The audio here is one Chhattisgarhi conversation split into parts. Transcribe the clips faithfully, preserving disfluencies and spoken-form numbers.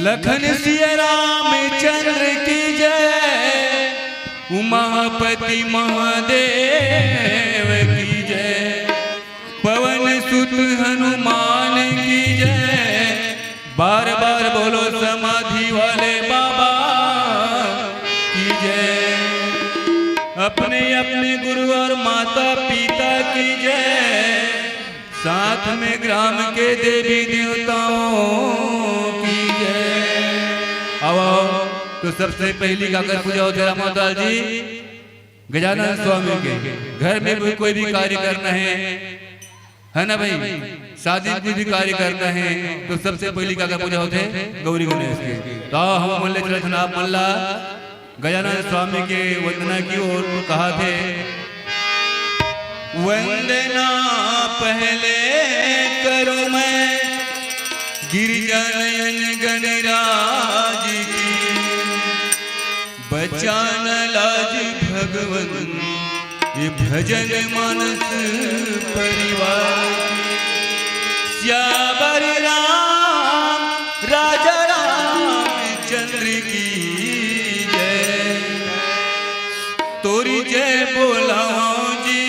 लखन सिया रामचंद्र की जय, उमापति महादेव की जय, पवन सुत हनुमान की जय। बार बार बोलो समाधि वाले बाबा की जय। अपने अपने गुरु और माता पिता की जय। साथ में ग्राम के देवी देवताओं की जय। आओ, आओ। तो सबसे पहली काकर पूजा होथे रामोदास जी? गजानन स्वामी के। घर में भी कोई भी कार्य करना है, है ना भाई, शादी में भी कार्य करना है, तो सबसे पहली काकर पूजा होथे? गौरी गणेश के। तो हम मन ले चलत हन आप मन ला गजानन स्वामी के वंदना की ओर। कहाथे, वंदना पहले करूं मैं गिरजा नयन गणराज की, बचा न लाज भगवन ये भजन मानस परिवार की। सियावर राम राजा रामचंद्र की जय। तोरी जय बोलाओ जी,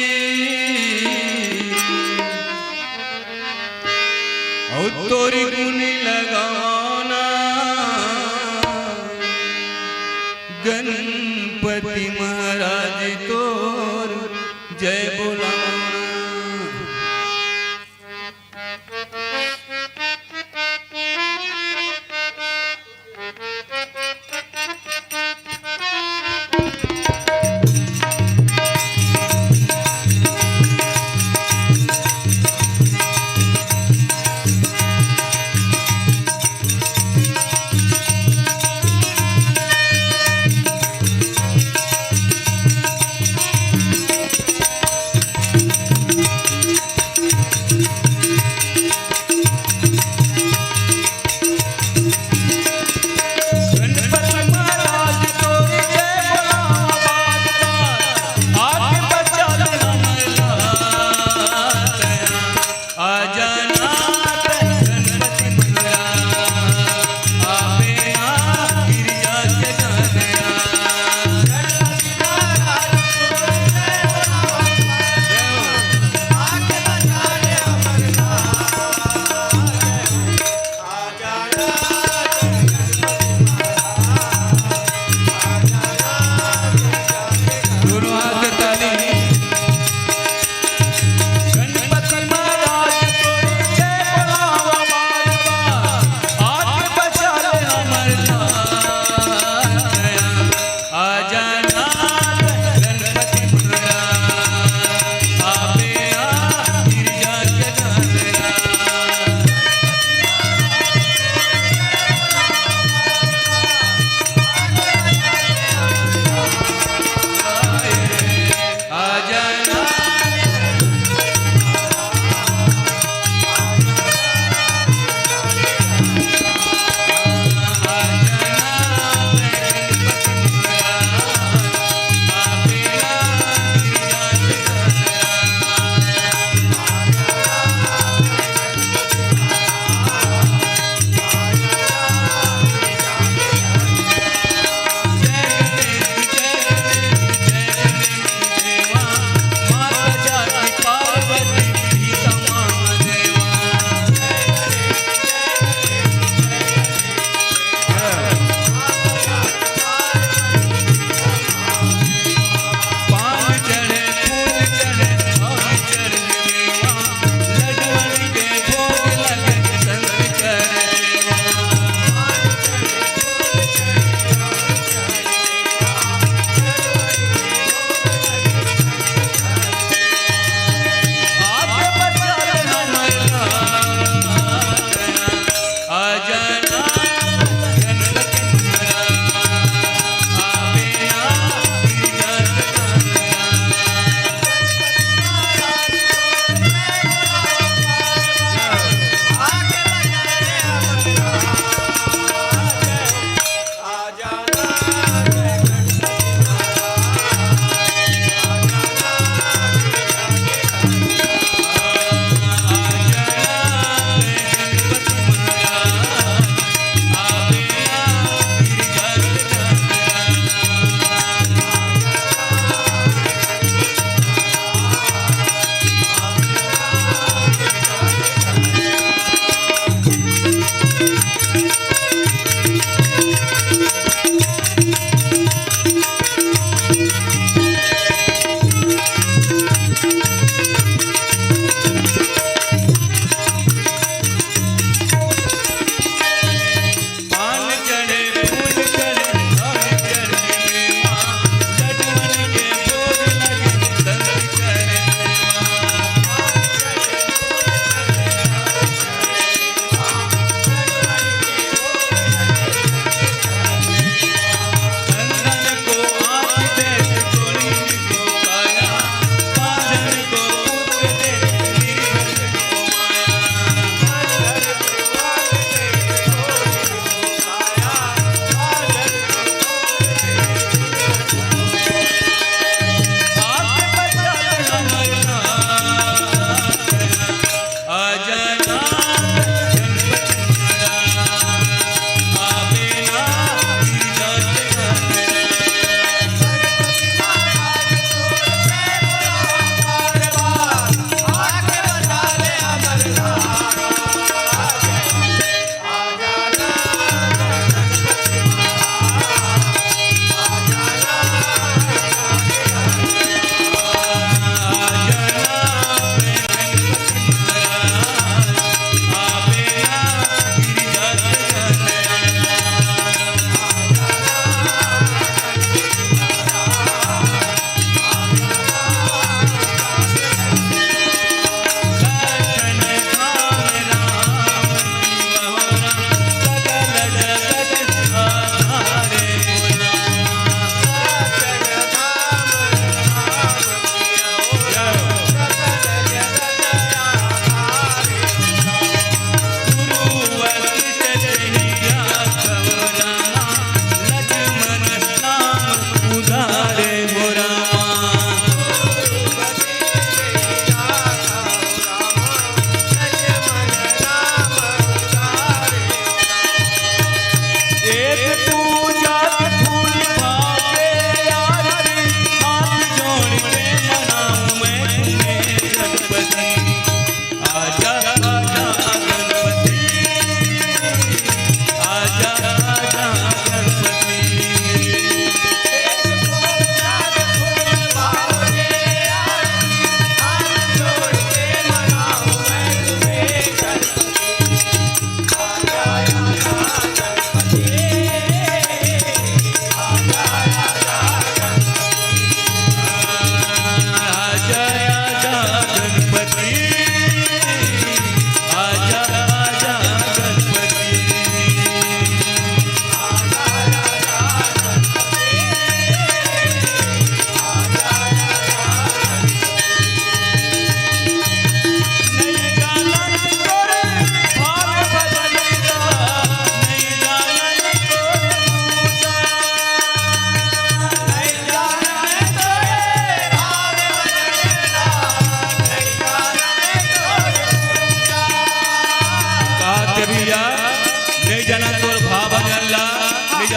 और तोरी गुण लगाओ ना। गणपति महाराज तोर जय बोलाओ ना।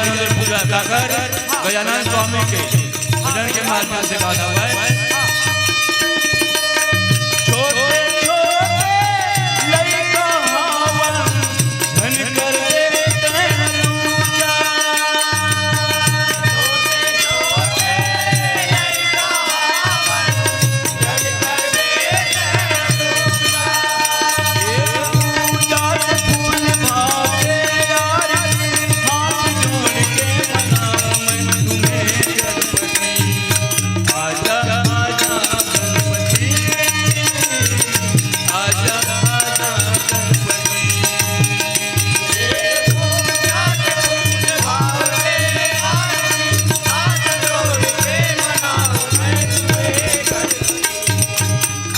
पूजा कर गजानन स्वामी के भजन के माध्यम से गाता हुआ है। छोटे छोटे लइका हवन, धन कर दे तैं ऊंचा।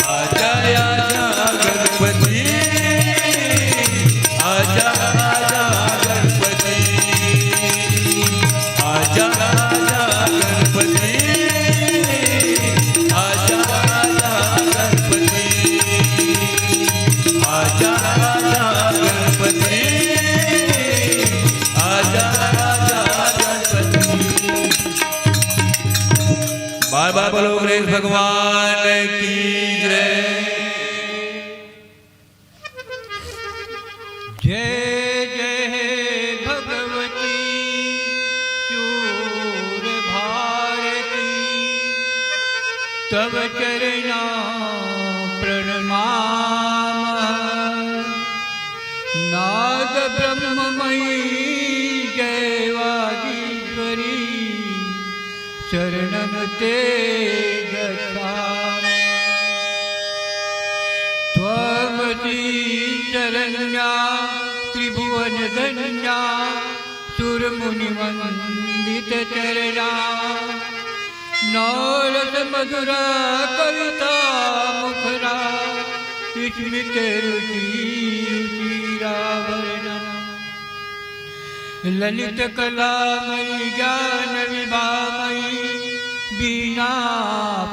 आजा आजा गणपति, आजा आजा गणपति, आजा आजा गणपति, आजा आजा गणपति, आजा आजा गणपति, आजा आजा गणपति। बार बार बोलो गणेश भगवान की जय। जय जय हे भगवती सूर भारती, तव चरणा प्रणमाम। नाद ब्रह्ममयी जय वागीश्वरी, शरणं ते गच्छामि। त्वमसि शरण्या त्रिभुवनधन्या, सुरमुनिवन्दितचरणा। नवरसमधुरा कविता मुखरा, स्मित रुचि रुचिराभरणा। ललित कलामयी ज्ञान विभामयी, बीना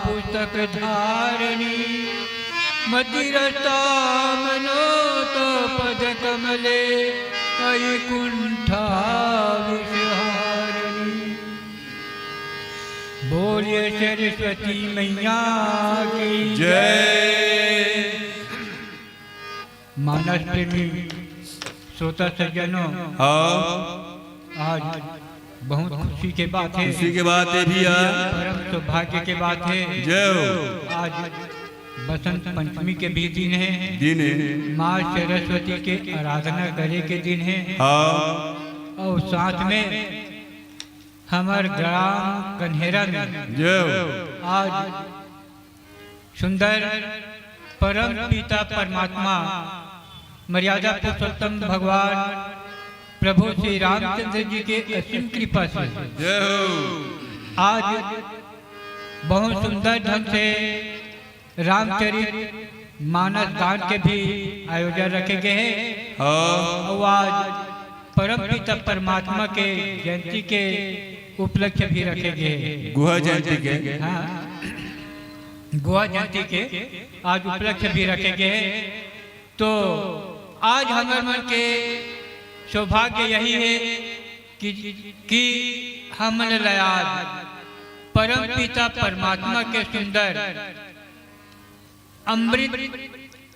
पुस्तक धारणी। मतिरता मनोत पद कमले, अहि कुंठा विषहारणी। बोलिए सरस्वती मैया की जय। मानस प्रेमी श्रोता सज्जनों, हाँ। आज बहुत खुशी के बात है, खुशी के बात है भैया। परम सौभाग्य के बात है। जय हो। आज बसंत पंचमी के भी दिन है, दिन है। माँ सरस्वती के आराधना करे के दिन है। हाँ। और साथ में हमर ग्राम कन्हेरा में जय हो। आज सुंदर परम पिता परमात्मा मर्यादा पुरुषोत्तम भगवान प्रभु श्री रामचंद्र जी के असीम कृपा से जय हो। आज बहुत सुंदर ढंग से रामचरित मानस गान के भी आयोजन रखे गए हैं। हाँ। और आज परम पिता परमात्मा के जयंती के उपलक्ष्य भी रखे गए हैं। गुहा जयंती के। हाँ, गुहा जयंती के आज उपलक्ष्य भी रखे गए हैं। तो आज हमर मन के सौभाग्य यही है कि, कि हमन ल आज परम पिता परमात्मा के सुंदर अमृत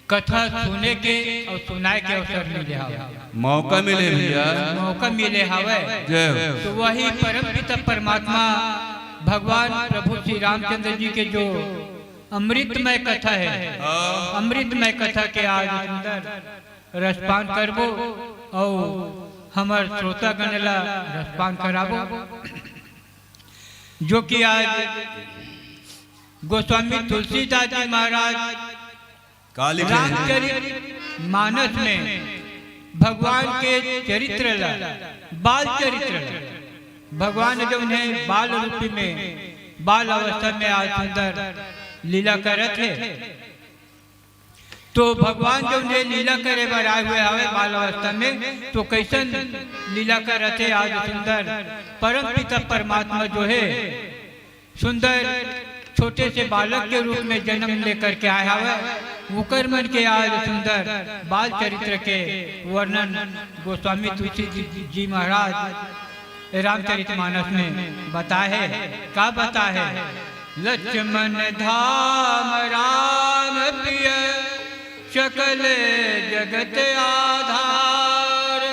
कथा सुने के और सुनाए के अवसर मिले हवे। मौका मिले भैया। मौका मिले हवे। जय हो। तो वही परम पिता परमात्मा भगवान प्रभु श्री रामचंद्र जी के जो अमृतमय कथा है, हाँ। अमृतमय कथा के आज सुंदर रसपान करबो और हमर श्रोतागण ला रसपान कराबो, जो कि आज गोस्वामी तुलसीदास जी महाराज का लिखे हैं? रामचरित मानस में भगवान के चरित्र ला, बाल चरित्र ला, भगवान जो उन्हें बाल रूप में, बाल अवस्था में आज सुंदर लीला करत है, तो भगवान जो उन्हें लीला करे बर आए हुए हवे बाल अवस्था में, तो कैसन लीला करत है आज सुंदर परम पिता परमात्मा जो है सुंदर छोटे से बालक के रूप में जन्म लेकर के आए हवे, उकर मन के आज सुंदर बाल चरित्र के वर्णन गोस्वामी तुलसी जी, जी महाराज रामचरित मानस में बताए हे, का बताए हे? लक्ष्मण धाम राम प्रिय, सकल जगत आधार।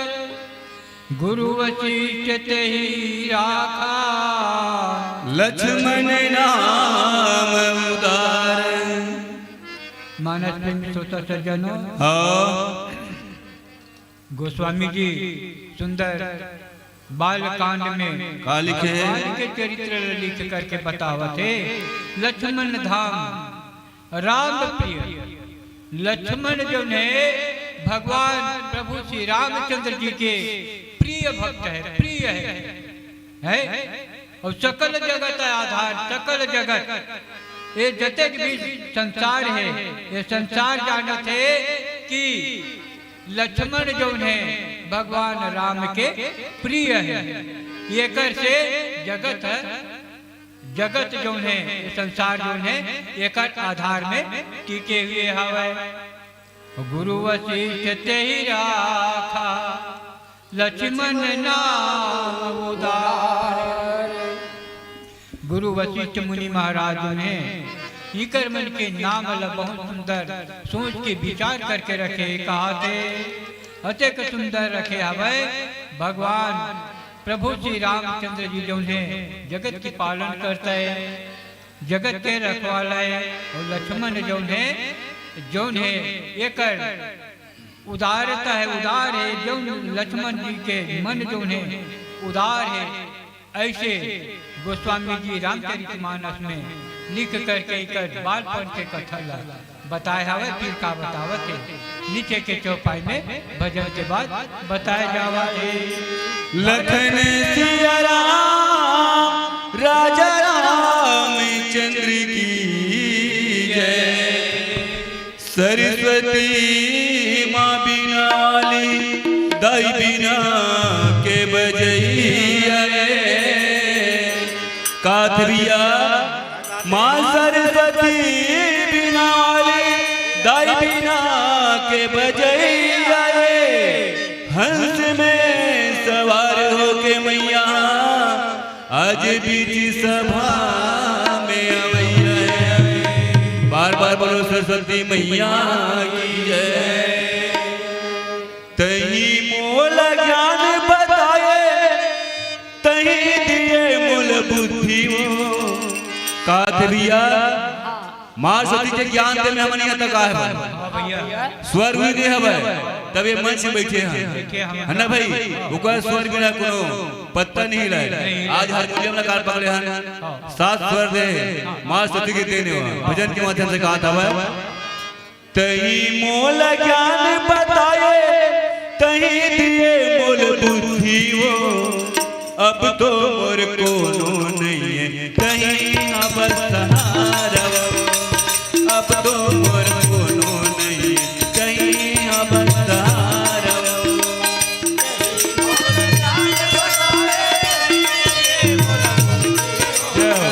गुरु वशिष्ठ तेहि राखा। लक्ष्मण नाम उदार। मानस प्रेमी श्रोता सज्जनों, हाँ। गोस्वामी जी सुंदर बाल कांड में का लिखे हे? भगवान के चरित्र ल लिख करके बतावत हे। लक्ष्मण धाम राम प्रिय, लक्ष्मण जौन हे भगवान प्रभु श्री रामचंद्र जी के प्रिय भक्त हे, प्रिय हे, हे? अउ सकल जगत आधार, सकल जगत, ये जतेक भी संसार हे, ये संसार जानत हे कि लक्ष्मण जौन हे भगवान राम के प्रिय हे। एकर से जगत हे, जगत जौन हे, ये संसार जौन हे, एकर आधार में टिके हुए हवय। गुरु वशिष्ठ तेहि राखा, लक्ष्मण नाम उदार। गुरु वशिष्ठ मुनि महाराज जौन हे, इकर मन के नाम ल बहुत सुंदर सोच के विचार करके रखे हे, कहाथे, अतेक सुंदर रखे हवय। भगवान प्रभु श्री रामचंद्र जी जौन हे, जगत के पालन करत हे, जगत के रखवाला हे, अउ लक्ष्मण जौन हे, जौन हे, एकर उदारता हे, उदार हे, जौन लक्ष्मण जी के मन जौन हे, उदार हे। ऐसे गोस्वामी जी रामचरित मानस में लिख करके एकर बालपन के कथा ला बताए हवय। फिर का बतावत हे, नीचे के चौपाई में भजन के बाद बताए जावत हे। लखन सिया राम, राजा रामचंद्र की जय। सरस्वती माँ बीना वाली, दाई बीना के बजइया रे। काथरिया माँ सरस्वती बीना वाली, दाई बीना के बजइया रे। हंस में सवार होके मैया आज बीच सभा में अवैया हे। बार बार बोलो सरस्वती मैया की जय। तहीं मोला ज्ञान बताए, तहीं दिए मोला बुद्धि वो। काथरिया माँ सरस्वती के ज्ञान दे में हमन यहाँ तक आए हवन। हाँ भैया। स्वर भी दे हवय, तब ये मंच में बैठे हैं। बैठे हम। है ना भाई? ओकर स्वर बिना कोनो पत्ता नहीं हिलाए। नहीं। आज हारमोनियम ला कार पकड़े हैं। हाँ। सात स्वर दे, माँ सरस्वती के देने वाला। भजन के माध्यम से कहात हवय। तहीं मोला ज्ञान बताए, तहीं दिए मोला बुद्धि वो। अब तो मोर कोनो नइये, तहीं हवस सहारा वो। अब तो मोर कोनो नइये, तहीं हवस सहारा वो। जय हो।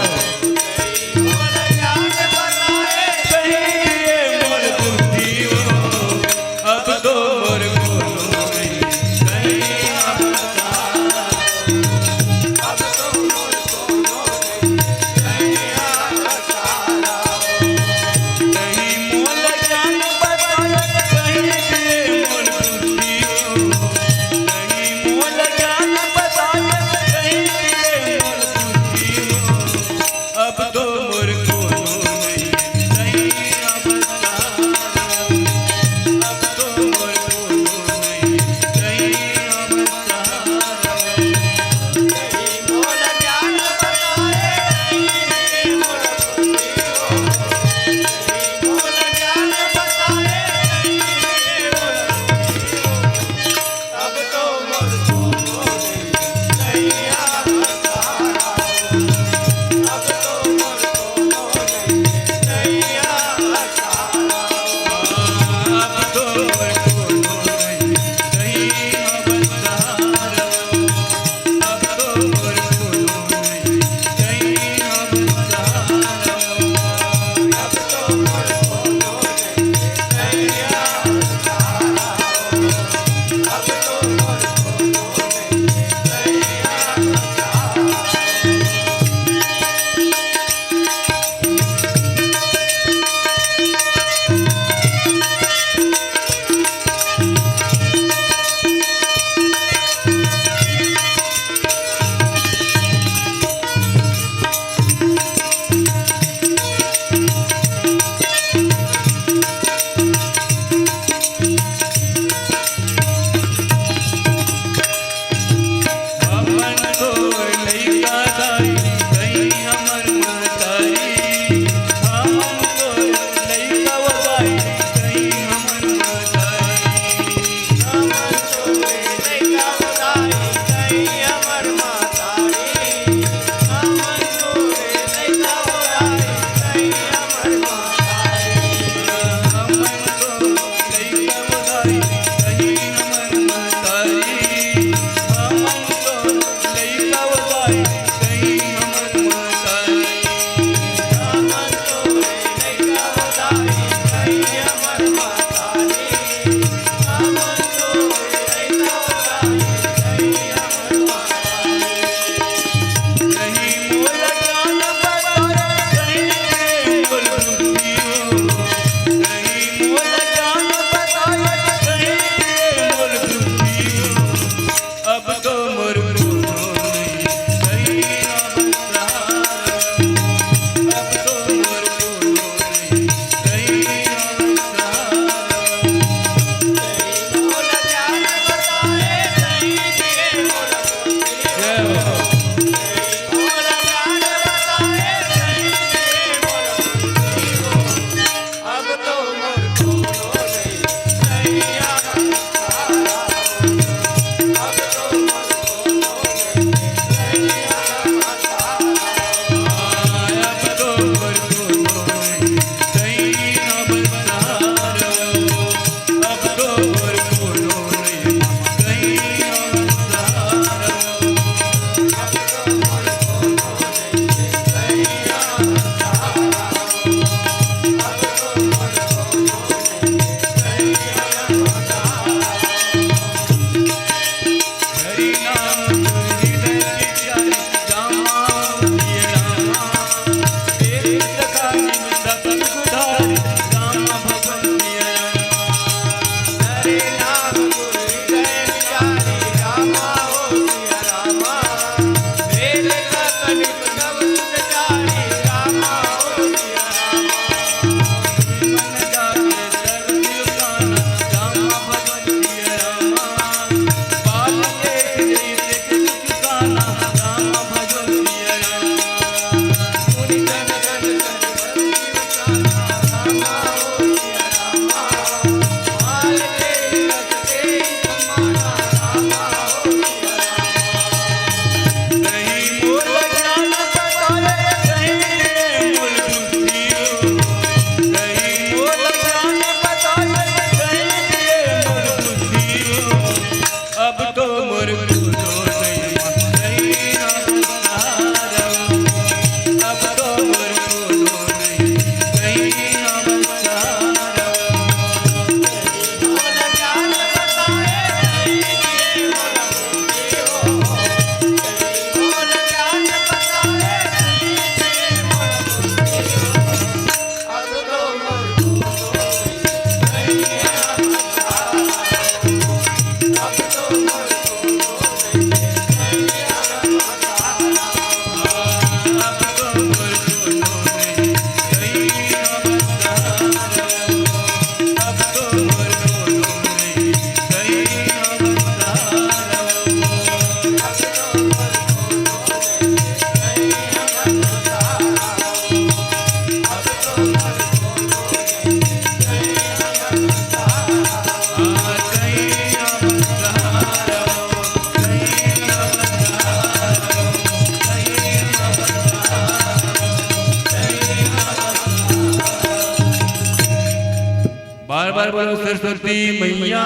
बार बार बोलो, सरस्वती मैया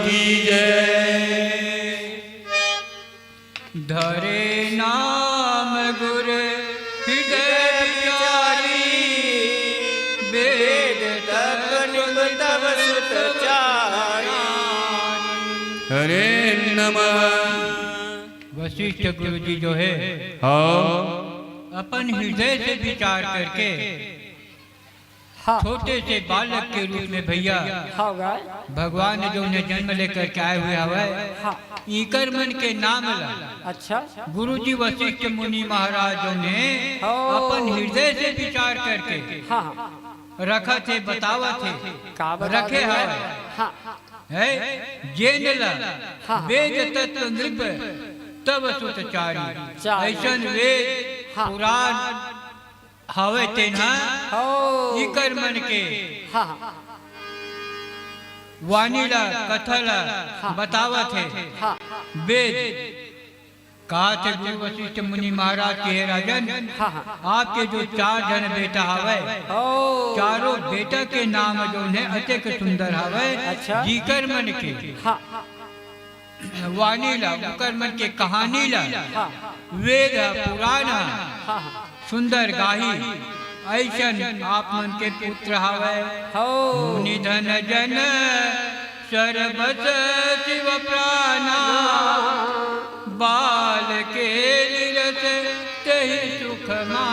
की जय। धरे नाम गुर हृदय विचारी, वेद तत्व निकुंज तव सुत चारी। हरे नमः। वशिष्ठ गुरु जी जो है, हाँ। अपन हृदय से विचार करके हाँ। छोटे से बालक के रूप में भैया हाँ, गाय। भगवान जो उन्हें जन्म लेकर के आए हुए हवे, हाँ। इकर मन के नाम ला अच्छा। गुरु जी वशिष्ठ मुनि महाराज जो ने हाँ। अपन हृदय से विचार करके हाँ, हाँ। रखा थे, बतावा थे, का बता रखे दे? हवे। हाँ। है जेन ला हाँ। वेद तत्व नृप तव सुत चारी। चारी। ऐसन वेद हाँ। पुराण हवे तेन ह हो। इकर मन के हाँ, हाँ। वाणी ला, कथा ला हाँ। बतावत हे। हाँ। वेद कहा थे गुरु वशिष्ठ मुनि महाराज के, "हे राजन, हाँ, हाँ। आपके जो चार झन बेटा हवे, हो। चारों बेटा के नाम जो है अतेक सुंदर हवे, अच्छा। जिकर मन के हाँ। वाणी ला, उकर मन के कहानी ला, हाँ। वेद ह, पुराण ह, हाँ, हाँ। सुंदर गाही, ऐसन आप मन के पुत्र हवय। हो। मुनि धन जन सरबस शिव प्राणा, बाल के लीलस तेहि सुख माना।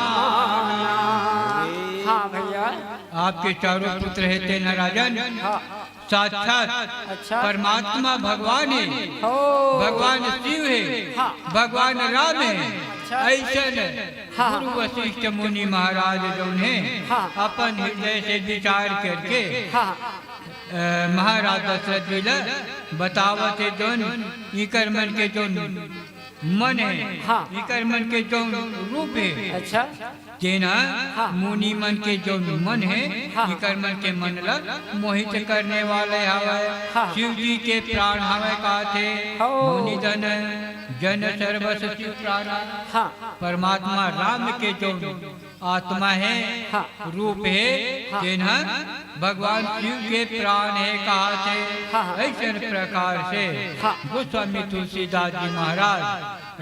हाँ भैया। आपके चारों पुत्र हे तेन ह राजन। हाँ। साक्षात अच्छा। परमात्मा भगवान हे, हो। भगवान शिव हे, हाँ। भगवान राम हे। अच्छा। ऐसन हाँ। गुरु वशिष्ठ मुनि महाराज जौन हे, हाँ। अपन हृदय से विचार करके हाँ। अ, महाराज दशरथ जी ला बतावत हे जौन इकर मन के जौन मन हे, हाँ। इकर मन के जौन रूप हे, अच्छा। तेन ह हाँ। मुनि मन के जौन मन हे, हाँ। इकर मन के मन ला मोहित करने वाले हवय। हाँ। शिव जी के प्राण हवय काथे। हो। मुनि धन जन सर्वस शिव प्राण। हाँ। परमात्मा राम के जौन आत्मा हे, हाँ। रूप हे, हाँ। तेन ह भगवान शिव के प्राण हे कहाथे। हाँ, हाँ। ऐसन प्रकार से हाँ। गोस्वामी तुलसीदास जी महाराज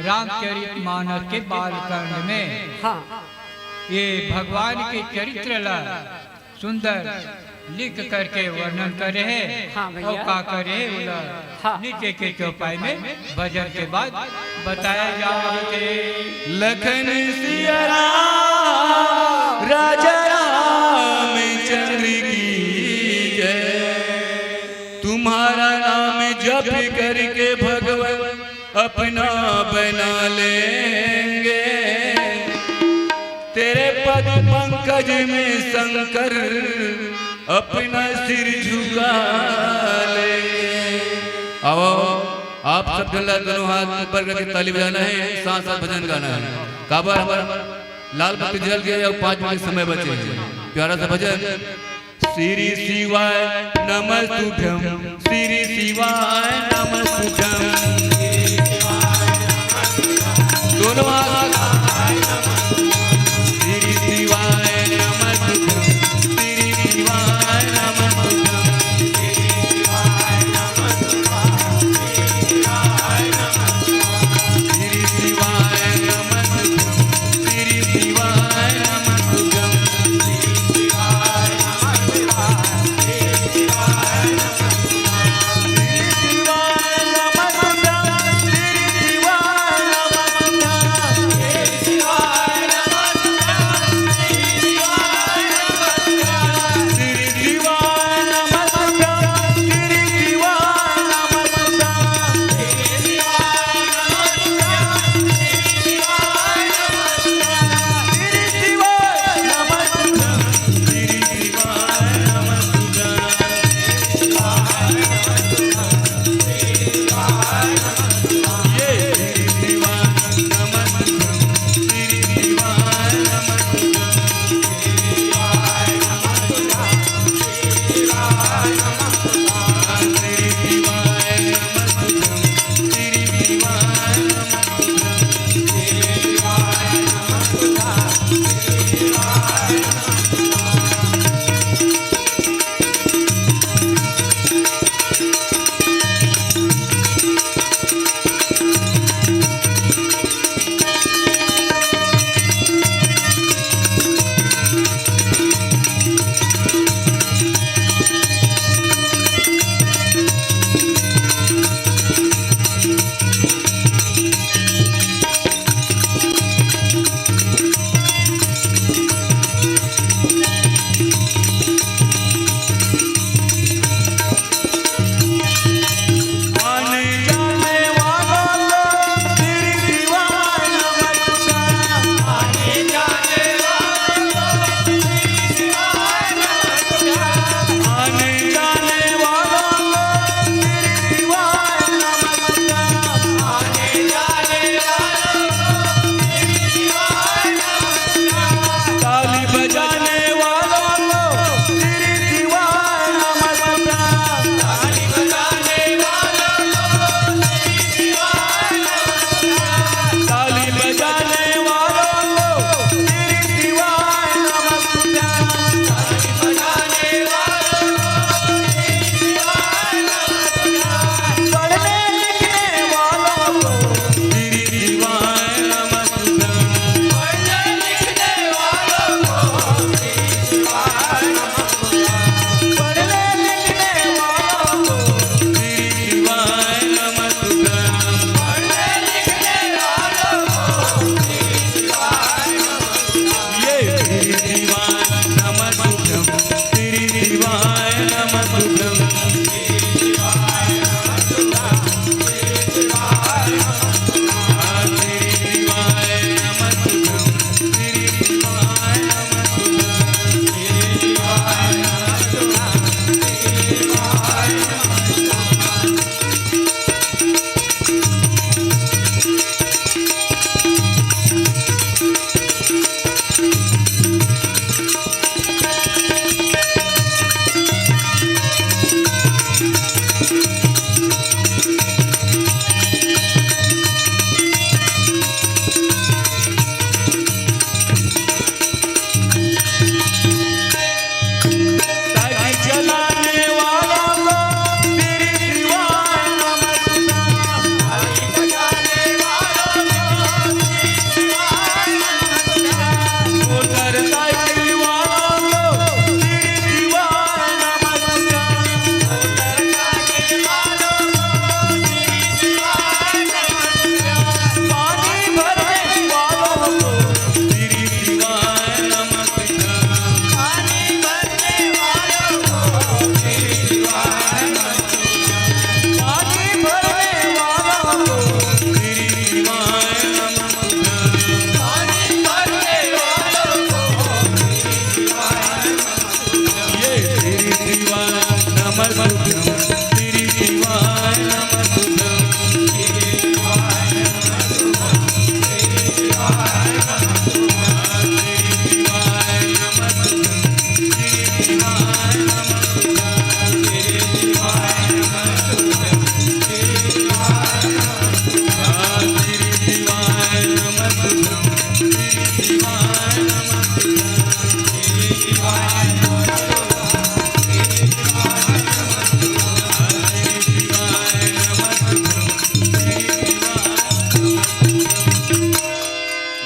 रामचरित मानस के बालकांड में हाँ। ये भगवान के चरित्र ला सुंदर लिख करके वर्णन करे हे। हाँ भैया। अउ का करे हे, ओला हाँ। नीचे के चौपाई में भजन के बाद बताया जावत हे। लखन सिया राम, राजा रामचंद्र की जय। तुम्हारा नाम जप करके भगवान अपना बना लेंगे। तेरे पद पंकज में शंकर अपना सिर झुका लेंगे। आओ, आप सब झन ला दोनों हाथ ऊपर करके ताली बजाना हे, साथ साथ भजन गाना हे। काबर हमर लाल बत्ती जल गे अउ पाँच मिनट समय बचे हे। प्यारा सा भजन। श्री शिवाय नमस्तुभ्यं, श्री शिवाय नमस्तुभ्यं। दोनों हाथ। श्री शिवाय नमस्तुभ्यं, श्री शिवाय नमस्तुभ्यं। श्री शिवाय नमस्तुभ्यं, श्री शिवाय नमस्तुभ्यं।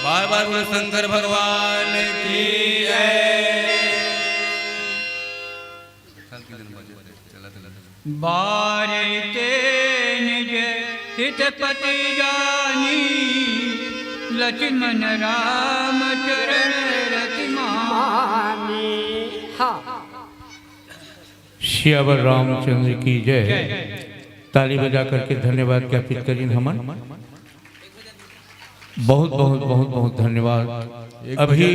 बार बार बोलो शंकर भगवान की जय। बारे ते निज हित पति जानी, लक्ष्मण राम चरण रति मानी। हाँ। सियावर रामचंद्र की जय। जय। ताली बजा करके धन्यवाद ज्ञापित करिन हमन। बहुत, बहुत, बहुत, बहुत धन्यवाद। अभी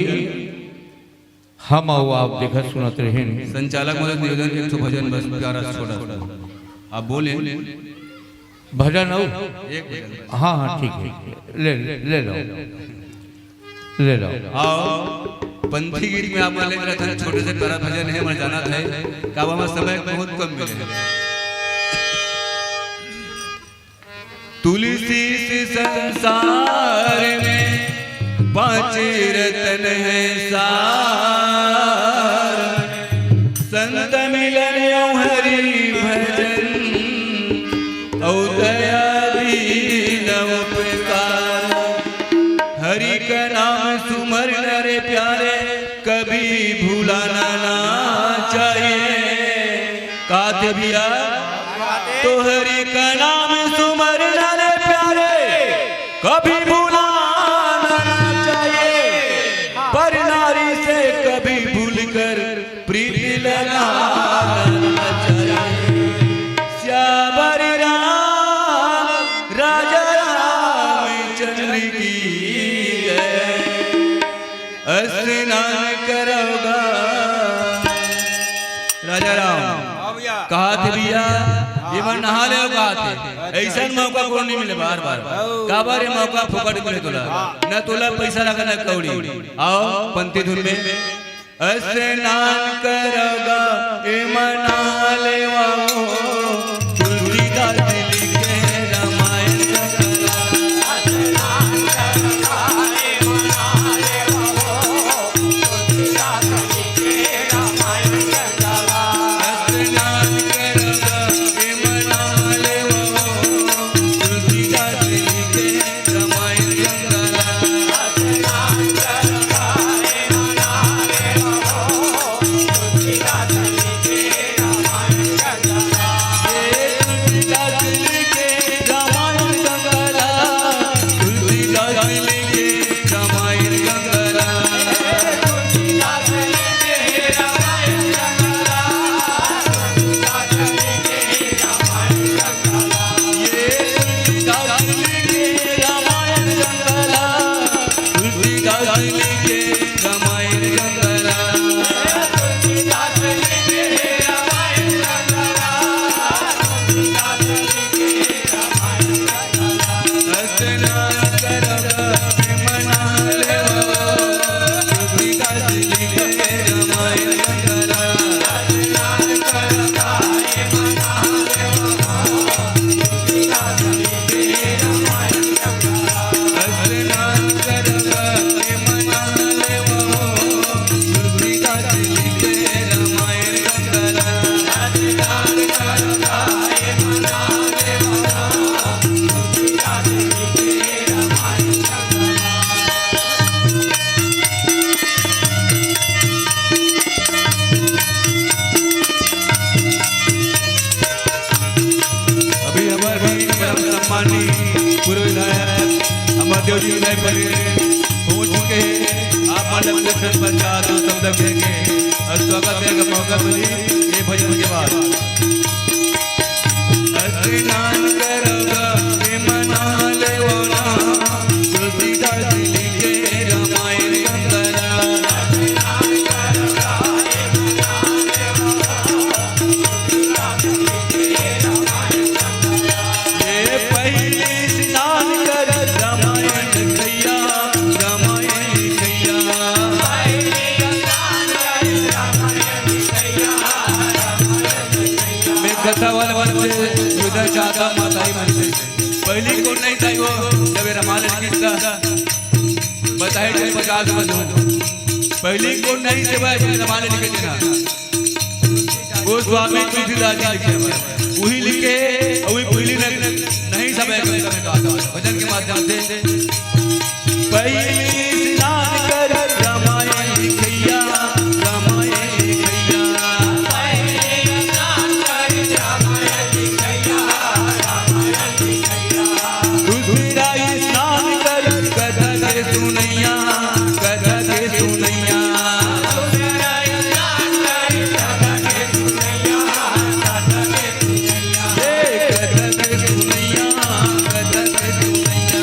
हम अउ आप देखत सुनत रहेन। संचालक महोदय, निवेदन, एक ठो भजन बस, प्यारा छोटा सा। आप बोले। भजन अउ? एक भजन बस। हाँ, हाँ, ठीक है। ले, ले लो। ले लो। आओ, पंथी गीत में आप मन ले रथन, छोटे से प्यारा भजन है, हमर जानत है। काबर हमर समय बहुत कम मिले। तुलसी इस संसार में पांच रतन है सार, संत मिलन अउ हरि भजन, अउ दया दीन उपकार। हरि का नाम सुमरना रे प्यारे, कभी भुलाना ना चाहिए। का थे भैया? तो हरि का नाम सुमरना रे प्यारे, कभी भुलाना ना चाहिए। पर नारी से कभी भूलकर प्रीति लगाना ना चाहिए। सियावर राम, राजा रामचंद्र की जय। स्नान करोगा राजा राम। हाँ भैया। कहा थे भैया, ये मन नहा ले कहा थे। ऐसा मौका कौन नहीं मिले बार बार। काबर ये मौका फोकट मिले तोला। न तोला पैसा लगा न कौड़ी। आओ पंथी धुन में। स्नान करोगा ए मना लेवा हो, तुलसीदास लिखे रामायण। अभी हमारे बीच परम सम्मानी पूर्व विधायक अमरदेव जी विधायक परिषद पहुंच चुके हैं। आप मानव दर्शन पश्चात हम शब्द कहेंगे और स्वागत करेंगे मौका मिली ये भजन के बाद। स्नान करब विमना लेवना, तुलसीदास जी के रामायण गंगरा। ये पहिली स्नान कर रामायण लिखैया, रामायण लिखैया। मैं कथा वाले मन से विदा चाहता, माताई मन से। पहिली कोन नहीं था वो, जब ये रामायण लिखिस था, बताए थे पचास मन हो। पहिली कोन नहीं से भाई, जब रामायण लिखे थे ना। गोस्वामी तुलसीदास जी लिखे हमारे। वही लिखे, वही पहिली न-, नहीं सब एक में कहा था। भजन के माध्यम से। पहिली स्नान कर रामायण लिखैया, रामायण लिखैया। दूसरा स्नान कर कथा के सुनैया, कथा के सुनैया। हे कथा के सुनैया, कथा के सुनैया।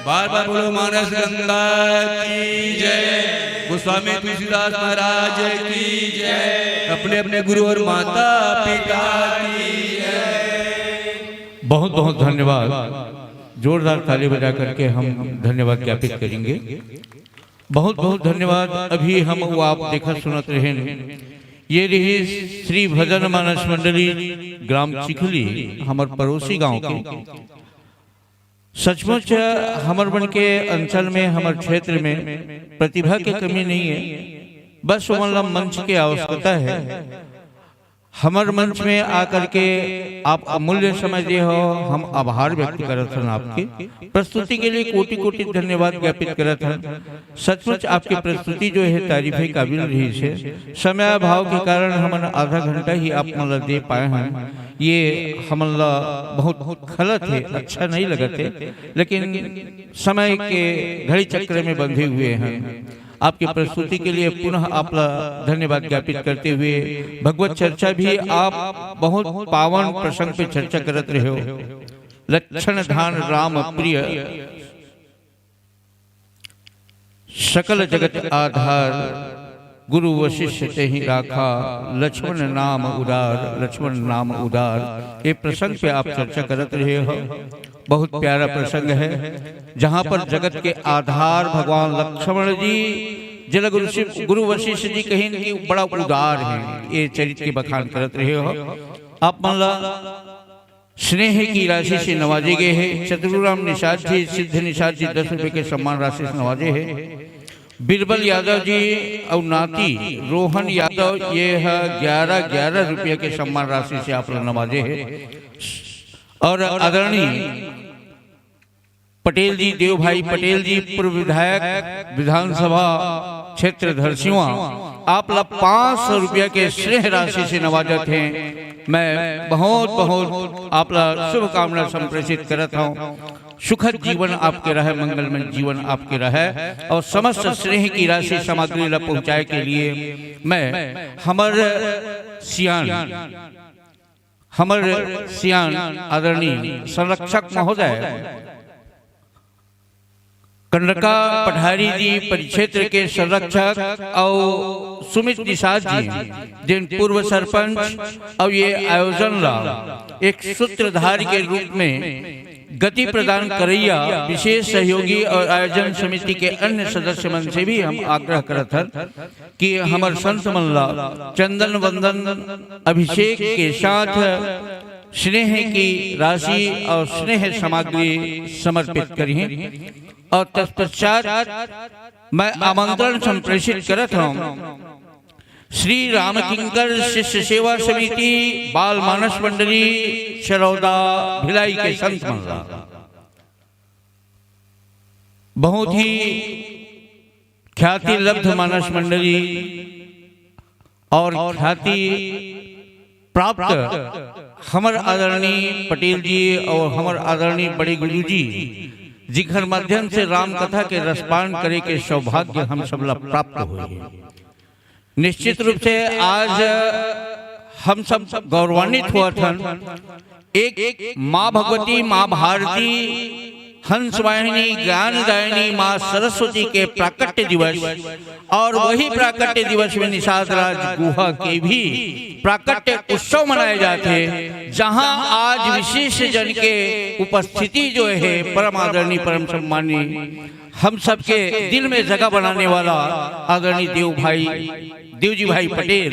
बार बार बोलो, मानस गंगा की जय, गोस्वामी तुलसीदास महाराज की जय, अपने अपने गुरु और माता पिता की जय। बहुत बहुत धन्यवाद। जोरदार ताली बजा करके हम धन्यवाद ज्ञापित करेंगे। बहुत बहुत धन्यवाद। अभी हम वो आप देखत सुनत रहेन, ये रही श्री भजन मानस मंडली, ग्राम चिखली, हमर पड़ोसी गांव के। सचमुच हमर मन के अंचल में, हमर क्षेत्र में प्रतिभा के कमी नहीं है, बस ओमन ला मंच के आवश्यकता है। हमर मंच में आकर के आप अमूल्य समय दे हो, हम आभार व्यक्त करत हन आपके। प्रस्तुति के लिए कोटि कोटि धन्यवाद ज्ञापित करत हन। सचमुच आपके प्रस्तुति जो है तारीफे काबिल रहिस हे। समय अभाव के कारण हमन आधा घंटा ही आप मन ला दे पाए हन, ये हमन ला बहुत खलत है, अच्छा नहीं लगत है, लेकिन समय के घड़ी चक्र में बंधे हुए हैं। आपके प्रस्तुति के लिए पुनः आप ला धन्यवाद ज्ञापित करते हुए, भगवत चर्चा भी आप बहुत पावन प्रसंग पे चर्चा करत रहे हो। लक्षण ध्यान राम प्रिय, सकल जगत आधार, गुरु वशिष्ठ तेहि राखा, लक्ष्मण नाम उदार, लक्ष्मण नाम उदार। ये प्रसंग पे आप चर्चा करत रहे हो, बहुत प्यारा प्रसंग है, जहाँ पर जगत के आधार भगवान लक्ष्मण जी, जेला गुरु शिव, गुरु वशिष्ठ जी कहिन कि बड़ा उदार है, ये चरित्र के बखान करत रहे हो। आप मन ला स्नेह की राशि से नवाजे गए हैं। चतुराम निषाद जी, सिद्ध निषाद जी दस रुपए के सम्मान राशि से नवाजे हैं। बीरबल यादव जी और नाती रोहन यादव, ये है ग्यारह, ग्यारह रुपये के सम्मान राशि से आप लोग नवाजे हैं। और आदरणीय पटेल जी, देव भाई पटेल जी, पूर्व विधायक, विधानसभा क्षेत्र धरसीवा, आप ला पाँच सौ रुपया के स्नेह राशि से नवाजत हे। मैं बहुत बहुत आप ला शुभकामना संप्रेषित करत हूँ। सुखद जीवन आपके रहे, मंगलमय जीवन आपके रहे, और समस्त स्नेह की राशि सामग्री ला पहुँचाए के लिए मैं हमर सियान, हमर सियान आदरणीय संरक्षक महोदय, कंडका पठारी जी, परिक्षेत्र के संरक्षक, और सुमित निषाद जी, जिन पूर्व सरपंच, और ये आयोजन ला एक सूत्रधार के रूप में गति प्रदान करैया विशेष सहयोगी और आयोजन समिति के अन्य सदस्य मन से भी हम आग्रह करत हन कि हमर संत मन ला चंदन वंदन अभिषेक के साथ स्नेह की राशि और स्नेह सामग्री समर्पित करिहें। और तत्पश्चात मैं आमंत्रण संप्रेषित करत हूँ श्री रामकिंकर शिष्य सेवा समिति, बाल मानस मंडली, चरौदा, भिलाई के संत मन ला। बहुत ही ख्याति लब्ध मानस मंडली और ख्याति प्राप्त हमर आदरणीय पटेल जी और हमर आदरणीय बड़े गुरु जी, जिखर माध्यम से राम कथा के रसपान करे के सौभाग्य हम सब ला प्राप्त होय हे। निश्चित रूप से आज हम सब गौरवान्वित होत हन। एक माँ भगवती, माँ भारती, हंस वाहिनी, ज्ञान दायिनी माँ सरस्वती के प्राकट्य दिवस और वही प्राकट्य दिवस में निषाद राज गुहा के भी प्राकट्य उत्सव मनाए जाथे, जहाँ आज विशेष जन के उपस्थिति जो है, परम आदरणीय, परम सम्माननीय, हम सबके दिल में जगह बनाने वाला आदरणीय देव भाई, देवजी भाई पटेल,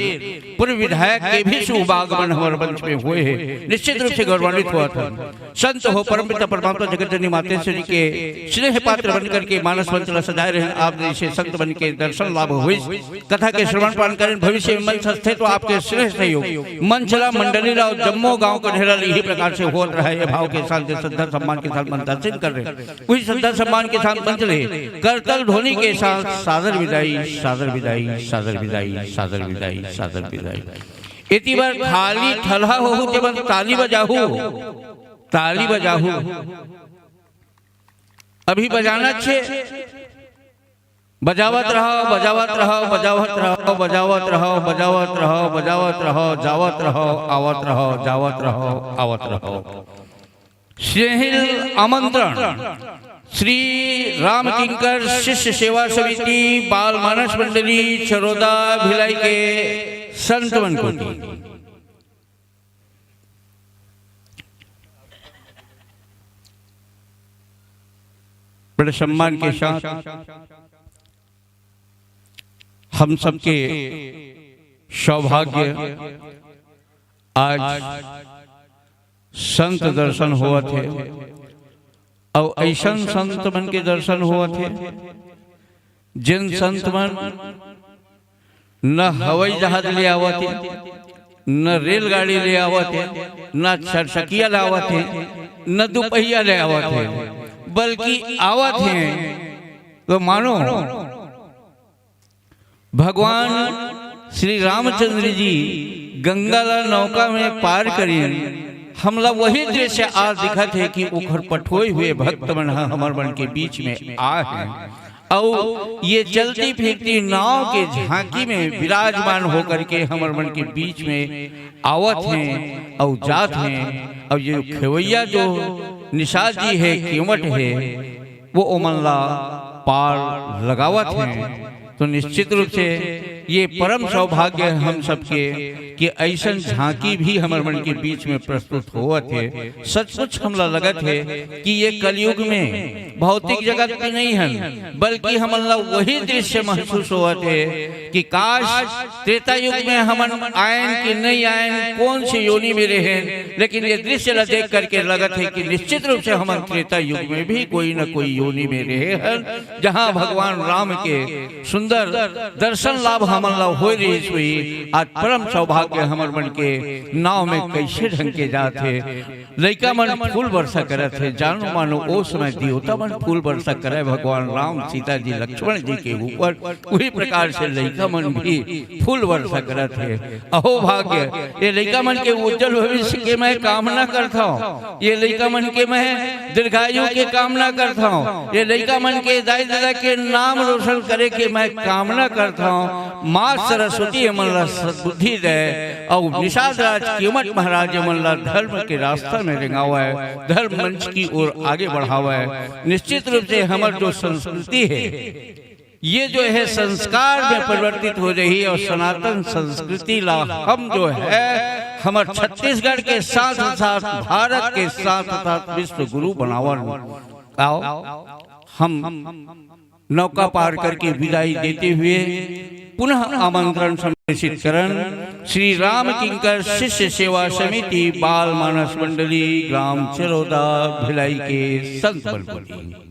पूर्व विधायक के भी शुभागमन हमर मंच में होय हे। निश्चित रूप से गौरवान्वित होत हन। संत हो परमपिता परमात्मा जगत जननी मातेश्वरी के स्नेह पात्र बन करके मानस मंच ला सजाए रहे। आप जैसे संत बन के दर्शन लाभ होइस, कथा के श्रवण पान करें, भविष्य में मंच हस्ते तो आपके स्नेह सहयोग मंच ला, मंडली ला और जम्मो गांव कन्हेरा ला इही प्रकार से होत रहे। ये भाव के साथ श्रद्धा सम्मान के साथ मंच दर्शन कर रहे, उही श्रद्धा सम्मान के साथ मंच ले करताल ध्वनि के साथ सादर विदाई, सादर विदाई, सादर विदाई, सादर विदाई, सादर विदाई। एती बर खाली ठलहा होहू ते बर ताली बजाहू, ताली बजाहू। अभी बजाना छे, बजावत रहो, बजावत रहो, बजावत रहो, बजावत रहो, बजावत रहो, बजावत रहो, जावत रहो, आवत रहो, जावत रहो, आवत रहो। स्नेहिल आमंत्रण श्री रामकिंकर शिष्य सेवा समिति, बाल मानस मंडली, चरोदा, भिलाई के संत मन कोति। बड़े सम्मान के साथ हम सबके सौभाग्य आज संत दर्शन होवत हे, अउ अइसन संत मन के दर्शन होवत हे, जेन संत मन न हवाई जहाज ले आवत हे, न रेलगाड़ी ले आवत हे, न चरचकिया ले आवत हे, न दुपहिया ले आवत हे, बल्कि आवत हे तो मानो भगवान श्री रामचंद्र जी गंगा ला नौका में पार करिन, हमला वही दृश्य आज दिखत हे कि ओखर पठोए हुए भक्त मन ह हमर मन के बीच में आए हे, अउ ये चलती फिरती नाव के झांकी में विराजमान होकर के हमर मन के बीच में आवत हे, अउ जात हे, अउ ये खेवैया जो निषाद जी हे, केवट हे, वो ओमन ला पार लगावत हे। तो निश्चित रूप से ये परम सौभाग्य हम सबके कि अइसन झांकी भी हमर मन के बीच में प्रस्तुत होवत हे। सचमुच हमला लगत हे कि ये कलयुग में भौतिक जगत में नहीं हन, बल्कि हमन ला वही दृश्य महसूस होवत हे कि काश, त्रेता युग में हमन आयन कि नहीं आयन, कौन से योनि में रहे, लेकिन ये दृश्य ला देख करके लगत हे कि निश्चित रूप से हमन त्रेता युग में भी कोई न कोई योनि में रहे हन, जहाँ भगवान राम के सुंदर दर्शन लाभ हमन ला होय रहिस होही। आज परम सौभाग्य हमर मन के नाव में कैसे ढंग के जात हे। लइका मन फूल वर्षा करत हे, जानो मानो ओ समय देवता मन फूल वर्षा करे, भगवान राम, सीता जी, लक्ष्मण जी के ऊपर। उही प्रकार से लइका मन भी फूल वर्षा करत हे। अहो भाग्य, ये लइका मन के उज्जवल भविष्य के मैं कामना करत हौं। ये लइका मन के मैं दीर्घायु के कामना करत हौं। ये लइका मन के दाई ददा के नाम रोशन करे के मैं कामना करत हौं। माँ सरस्वती हमन ला सद्बुद्धि दे, अउ निषाद राज कीमत महाराज हमन ला धर्म के रास्ता में रेंगावय, धर्म मंच की ओर आगे बढ़ावय। निश्चित रूप से हमर जो संस्कृति हे, ये जो हे संस्कार में परिवर्तित हो जाही, अउ सनातन संस्कृति ला हम जो हे हमर छत्तीसगढ़ के साथ साथ, भारत के साथ साथ विश्व गुरु बनावन। आओ, हम नौका पार करके विदाई देते हुए पुनः आमंत्रण संप्रेषित करन श्री राम किंकर शिष्य सेवा समिति, बाल मानस मंडली, ग्राम चरौदा, भिलाई के संत मन को दी।